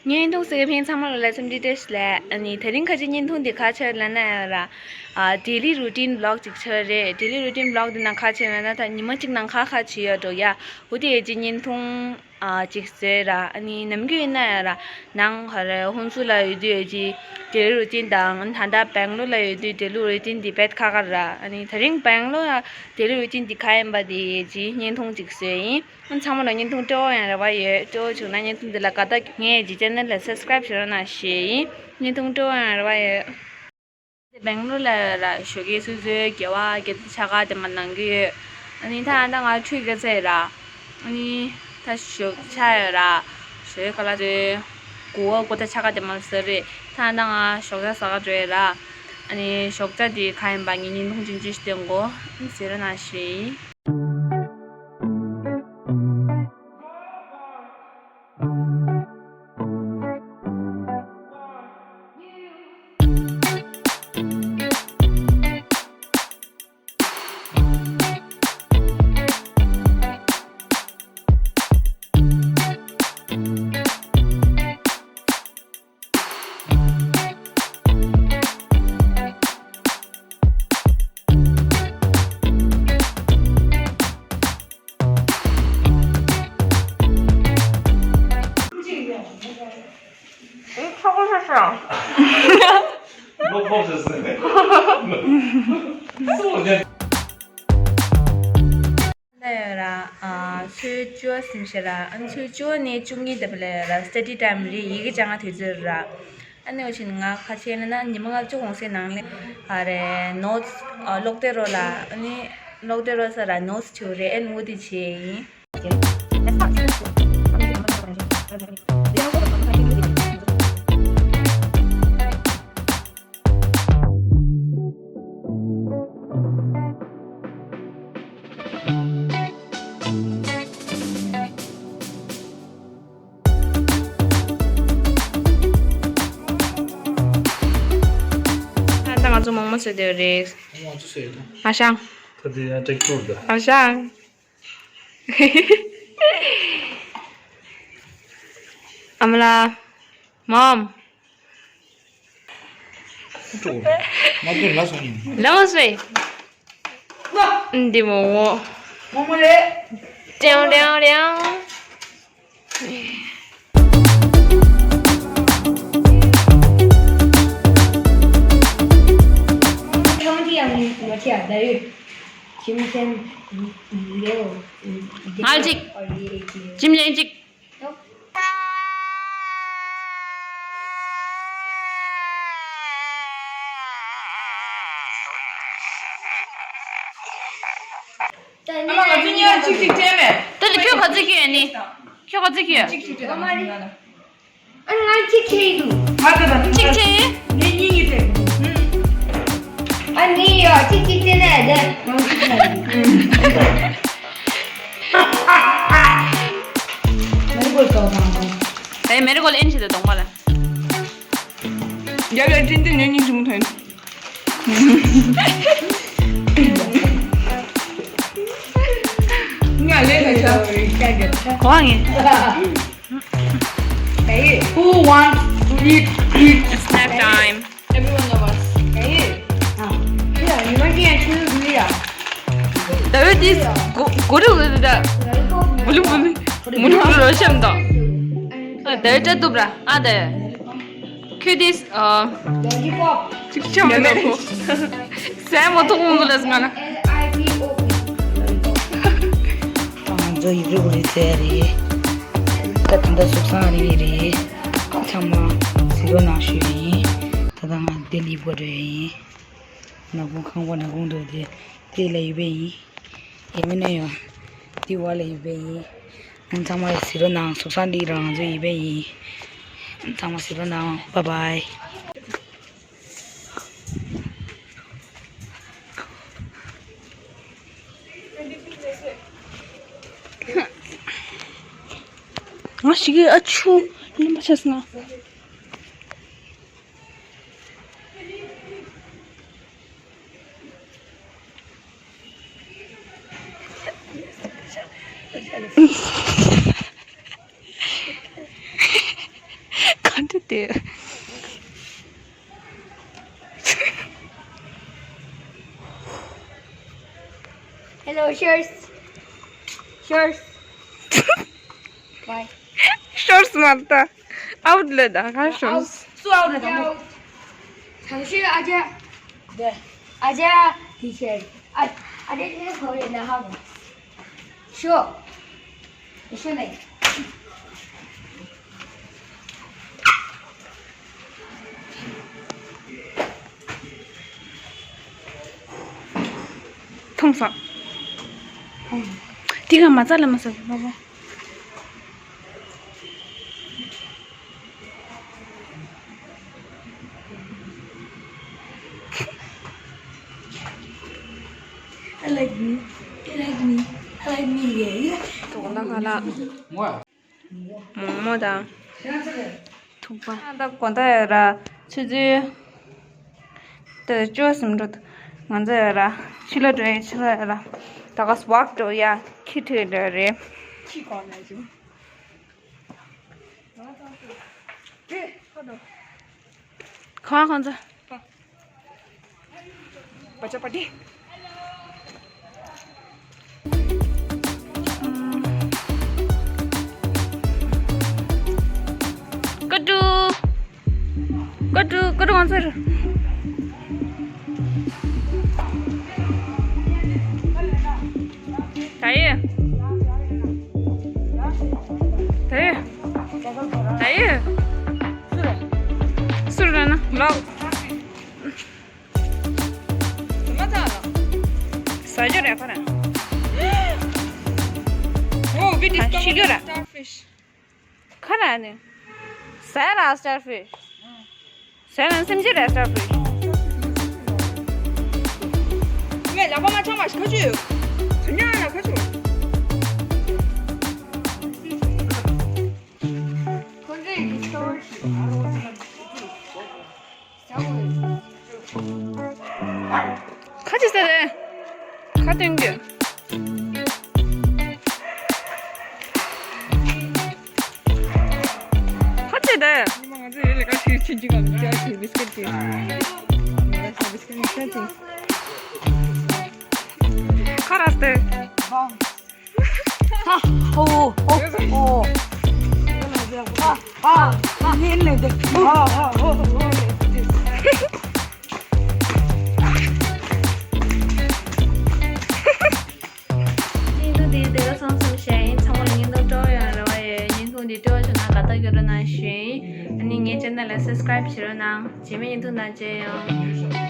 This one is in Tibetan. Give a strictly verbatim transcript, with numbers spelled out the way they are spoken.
བརྙན་ཐུང་གཟིགས་མཁན་ཚང་མ་ལ་ལ་སེམས་འདི་བཀྲ་ཤིས་ལེགས། ཨ་ནི་དེ་རིང་ཁ་ཆེ་བརྙན་ཐུང་འདི་ག་ཆེ་ལ་ན་ཡ་ར། ཨ་daily routine vlog ཅིག་ཆེ་རེད། daily routine vlog འདི་ནང་ག་ཆེ་ལ་ན་ད་ཉི་མ་གཅིག་ནང་ག་ག་བྱེད་ཡོད་འགྲོ་ཡ། འོ་དེ་ཡས་ཀྱི་བརྙན་ཐུང་ཨ་ཅིག་བཟོས་ར། ཨ་ནི་ནམ་རྒྱུན་ཡིན་ན་ཡ་ར་ནང་ཧ་རེ་ཧུན་སུར་ལ་ཡོད་དུས་ཡས་ཀྱི་daily routine དང་ད་ལྟ་སྦེང་ལོར་ལ་ཡོད་དུས་daily routine འདི་བེད་ཁ་ཁ་ར། ཨ་ནི་དེ་རིང་སྦེང་ལོར་ལ་daily routine འདི་ག་ཡིན་པ་དེ་ཡས་ཀྱི་བརྙན་ཐུང་ཅིག་བཟོས་ཡིན། ཨ་ཚང་མ་ལ་བརྙན་ཐུང་སྤྲོ་བོ་ཡང་རེ་བ་ཡོད། སྤྲོ་བོ་བྱུང་ན་བརྙན་ཐུང་འདི་ལ་དགའ་རྟགས། ངའི་ཇི་channel ལ་subscribe བྱེད་རོགས་གནང་ཞུ་ཡིན། བརྙན་ཐུང་སྤྲོ་བོ་ཡང་རེ་བ་ཡོད། སྦེང་ལོར་ལ་ཡོད་ར་ཞོགས་ཀས་སོ་སོའི་སྐྱེ་བ་སྐྱེ་ཕྱག་དེ་མ་གནང་གི་ཡོད། ཨ་ནི་ད་ཨ་ད་ང་ཁྲུས་ཀྱི་ཚེ་ར། ཨ་ནི་ད་ཞོགས་ཆ་ཡོད་ར། ཞོགས་ཀ་ལ་ཚོའི་གུ་བ་གུ་ད་ཆ་ག་དེ་མ་ཟེར་རེད། ད་ཨ་ད་ང་ཞོགས་ཇ་ཟ་ག་འགྲོ་ཡོད་ར། ཨ་ནི་ཞོགས་ཇ་དེ་ག་ཡིན་པ་ངས་བརྙན་ཐུང་ཅིག་ཅིག་སྟོན་གོ། ཨ་ནི་ཟེར་རོགས་གནང་ཞུ་ཡིན། ཨེ། ཁྱོ་ག་ཤ་ཤ། ལོ་ཕོག་ཤ་ཟེར་ནས། སོ་ནས། ད་ཡོད་ར། ཨ་ཚོད་བཅུ་ཟིན་ཤེ་ར། ཨ་ཚོད་བཅུ་ནས་བཅུ་གཉིས་དེ་བ་ལ་ཡོད་ར། study time རེད། ཡི་གེ་སྦྱང་ང་དུས་ཚོད་ར། ཨ་ནི་འོ་ཕྱིན་ང་ཁ་ཆེ་ན་ན་ཉི་མ་ལྔ་བཅུ་གོང་སའི་ནང་ལ་ཨ་རེ་notes ཨ་ཀློག་དེ་རོ་ལ། ཨ་ནི་ཀློག་དེ་རོ་ས་ར་notes ཆུ་རེ་ཨན་འུ་དི་ཆེ་ཡིན། ད་ང་ཚོ་མོག་མོག་བཟོས་བསྡད་ཡོད་རེད། ང་ཚོ་བཟོས་ཡོད། ཨ་ཞང་། ད་དེ་ཡང་ཀྲེག་ཀྲུག་ད། ཨ་ཞང་། ཨ་མ་ལགས། Mom། ཀྲུག་ང་ཚོ་ལ་སོང་ཡིན། ལ་མ་སོང་། འདི་མོ་མོ། མོ་མོ་རེད། ལྡེའུ་ལྡེའུ་ལྡེའུ། ང་གཅིག་ཇིམ་ལེན་གཅིག་ཨ་མ་ང་ཚོ་གཉིས་ལ་གཅིག་གཅིག་སྤྲད་མེད། དེ་ལ་ཁྱོད་ག་ཚོད་ཁྱོད་ཡོད་ནི། ཁྱོད་ག་ཚོད་ཁྱོད་ཡོད། གཅིག་གཅིག་སྤྲད་ད་ང་ཚོ་གཉིས་ལ། ཨ་ང་གཅིག་ཁྱེར་འདུག་ང་ད་ད་གཅིག་ཁྱེར་ཡིན། ངས་གཉིས་གཉིས་སྤྲད་འདུག་ཨ་ངས་ཡོད་གཅིག་གཅིག་སྤྲད་ན་ཡ་དེ་ང་གཅིག་ཁྱེར་འདུག་མེ་རི་གོལ་ཏོག་དང་། ཨེ་མེ་རི་གོལ་ཨེན་ཞིག་ཏུ་གཏོང་བ་ལ། རྒྱབ་ལ་ཅི་འདི་ཉོན་ཉིན་ཆུང་ཐོན། ང་ལས་ལ་ཆ། གོ་བ་ངེས། Hey, who wants to eat, eat? Snack time. Every one of us. Hey. ད་ཡོད་དེ་གོ་གོ་རུ་གོ་རུ་ད་མུ་ལུ་མུ་ལུ་མུ་ལུ་མུ་ལུ་རོ་ཤམ་དང་། ཨ་ད་ཡོད་ད་དུབ་ར་ཨ་ད་ཡོད། ཁྱོད་དེ་ཨ་ཅིག་ཆམ་མེད་ནོ་ཁོ། སེམས་མོ་ཐོག་མོ་ལ་སྔ་ན། ང་ཚོ་ཡུ་རུ་རི་ཚེ་རེད། ད་ད་ལྟ་སུག་སང་རེད་རེད། ཚང་མ་ཟི་རོ་ནང་ཞུ་ཡིན། ད་ད་ང་ལྡི་ལི་བོ་རེད་ཡིན། ནག་ཁུང་ཁང་པ་ནག་ཁུང་འདུག་དེ་དེ་ལ་ཡོད་པ་ཡིན། ཡེ་མིན་ན་ཡོད། དེ་བ་ལ་ཡོད་པ་ཡིན། ཨང་ཚང་མ་ལ་ཟི་རོ་ནང་སུག་སང་འདི་རང་ཚོ་ཡོད་པ་ཡིན། ཨང་ཚང་མ་ཟི་རོ་ནང་། Bye bye། ང་ཞིག་གི་ཨ་ཆུ་ལུམ་པ་ཆགས་སོང་ང་། དེ། Hello, shorts. Shorts. Why? Shorts མ་རེད་ད། Outlet ད་ག་shorts. སུ་outlet ད་མོ། ཐང་ཤི་ཨ་ཅེ། ཨ་ཅེ། Teacher. ཨ་ཨ་ཅེ་ཁོ་རེ་ན་ཧ་གོ། ཤོ། ཤོ་ནེ། ཐོང་སོང་། དེ་ག་མ་རྩ་ལ་མ་ཟ་བ་བ། I like me. I like me. I like me, yeah, yeah. དོག་ལ་ཁ་ལག་མོག་མོག་དང་ཐུག་པ། ད་དགོང་དག་ཡོད་ར། ཆུ་ཚོད་དེ་བཅུ་ཟིན་འགྲོ། ང་ཚོ་ཡོད་ར། ཕྱི་ལོགས་འགྲོ་ཡ། ཕྱི་ལོགས་ཡོད་ར། ད་ག་walk འགྲོ་ཡ། ཁྱི་ཁྲིད་འགྲོ་རེད། ཁྱི་གོ་ན་ཞུ། གང་ཁོང་ཚོ། ཀ་ཀྲུ། ཀ་ཀྲུ། ཀ་ཀྲུ་ང་ཚོར། ད་ཡེ། ད་ཡེ། ད་ཡེ། སུ་རེད་ན་ལོག་ཟ་རྒྱུ་རེད་ཁོ་རང་། Oh, we discovered ཤི་རྒྱུ་རེད། Starfish. ཁ་ར་ནི། ཟ་ར་starfish། ཟ་ན་སེམས་ཅན་ར་starfish། ངས་ལག་པ་མ་འཆང་བ་ཞིག་ཁ་ཆུ། དུ་ཉག་ལ་ཁ་ཆུ། ཁོ་ཚོས་discover བྱས། ཁ་ཅིག་ཟེར་རེད། ཁ་སྟོན་རྒྱུ། ཁ་ཅིག་རེད། ཉི་མ་ང་ཚོ་ཡོད་ལས་ཀ་ཞིག་ཆུན་ཆུན་གང་ཅག་ཞིག་བིས་ཀེད་ཅིག་ང་ཚོ་བིས་ཀེད་ཅིག་ཁ་ར་སྟེ། ཧ་ཧོ་ཧོ་ཧོ། ཧ་ཧ་ཧ་ཧེ་ལེ་དེ། ཧ་ཧ་ཧོ་ཧོ་ཧོ་ལེ་དེ། བརྙན་ཐུང་འདི་དེ་ག་ཚང་ཚང་བྱས་ཡིན། ཚང་མ་ལ་བརྙན་ཐུང་སྤྲོ་ཡོང་རེ་བ་ཡོད། བརྙན་ཐུང་འདི་སྤྲོ་བྱུང་ན་དགའ་རྟགས་སྐྱོན་རོགས་གནང་ཞུ་ཡིན། ཨ་ནི་ངའི་channel་ལ་subscribe་བྱེད་རོགས་གནང་། རྗེས་མའི་བརྙན་ཐུང་ནང་མཇལ་ཡོང་།